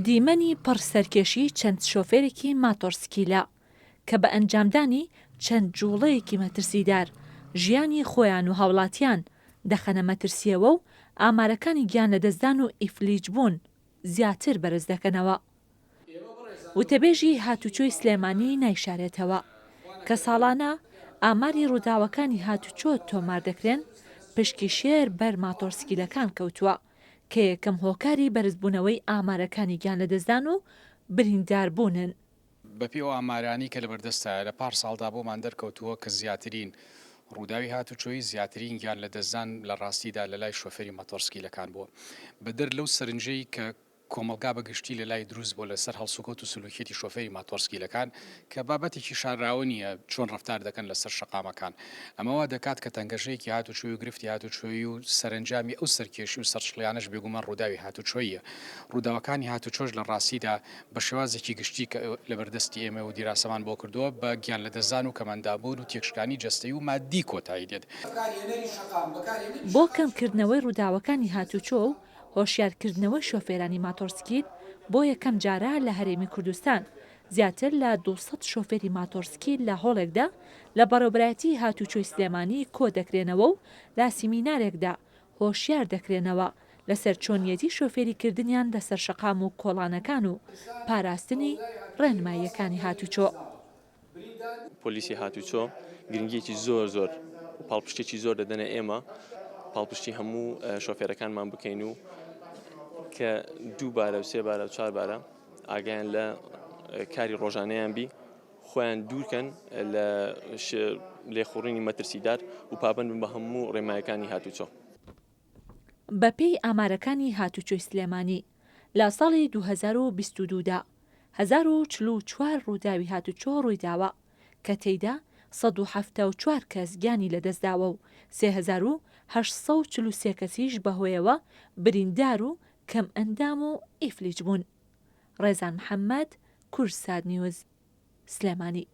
دیمەنی پڕ سەرکێشی چەند شۆفێرێکی ماتۆڕسکیلە کە بە ئەنجامدانی چەند جوڵەیەکی مەترسیدار ژیانی خۆیان و هاوڵاتیان دەخەنە مەترسییەوە و ئامارەکانی گیانلەدەستدان و ئیفلیجبوون زیاتر بەرز دەکەنەوە. وتەبێژی هاتوچۆی سلێمانی نایشارێتەوە کە ساڵانە ئاماری ڕووداوەکانی هاتوچۆ تۆمار دەکرێن، پشکی شێر بەر ماتۆڕسکیلەکان کەوتووە کە یەکەم هۆکاری بەرزبوونەوەی ئامارەکانی گیانلەدەستدان و برینداربوونن. بەپێی ئەو ئامارانەی کە لەبەردەستایە لە پار ساڵدا بۆمان دەرکەوتووە کە زیاترین ڕووداوی هاتوچۆی زیاترین گیان لەدەستدان لە ڕاستیدا لەلای شۆفێری ماتۆڕسکیلەکان بووە. بەدەر لەو سەرنجەی کە کۆمەڵگا بە گشتی لە لای دروست بووە لەسەر هەڵسوکەوت و سلوکیەتی شۆفێری ماتۆڕسکیلەکان کە بابەتێکی شارراوە نییە چۆن ڕەفتار دەکەن لەسەر شەقامەکان ئەمە وا دەکات کە تەنگەژەیەکی هاتوچۆی و گرفتی هاتوچۆی و سەرەنجامی ئەو سەرکێشی و سەرچڵیانەش بێگومان ڕووداوی هاتوچۆییە ڕووداوەکانی هاتوچۆش لە ڕاستیدا بە شێوازێکی گشتی کە لەبەردەستی ئێمە و دیراسەمان بۆ کردووە بە گیانلەدەستدان و کەمئەندامبوون و تێکشکانی جەستەیی و ماددی کۆتایی دێت. بۆ کەمکردنەوەی ڕووداوەکانی هاتوچۆ و هۆشیارکردنەوەی شۆفێرانی ماتۆڕسکیل، بۆ یەکەم جارە لە هەرێمی کوردستان زیاتر لە 200 شۆفێری ماتۆڕسکیل لە هۆڵێکدا لە بەڕێوەبەرایەتی هاتوچۆی سلێمانی کۆدەکرێنەوە و لە سیمینارێکدا هۆشیار دەکرێنەوە لەسەر چۆنیەتی شۆفێریکردنیان لەسەر شەقام و کۆڵانەکان و پاراستنی ڕێنماییەکانی هاتوچۆ. پۆلیسی هاتوچۆ گرنگیەکی زۆر زۆر و پاڵپشتێکی زۆر دەدەنە ئێمە پاڵپشتی هەموو شۆفێرەکانمان بکەین و کە دووبارە و سێبارە و چواربارە ئاگایان لە کاری ڕۆژانەیان بی خۆیان دوورکەن لە لێخوڕینی مەترسیدار و پابەند بن بە هەموو ڕێنمایەکانی هاتوچۆ. بەپێی ئامارەکانی هاتوچۆی سلێمانی، لە ساڵی 2022 دا 1044 ڕووداوی هاتوچۆ ڕوویداوە کە تێیدا 174 کەس گیانی لەدەستداوە و 3843 کەسیش بەهۆیەوە بریندار و کەمئەندام و ئیفلیج بوون. ڕێزان محەمەد، کوردسات نیوز، سلێمانی.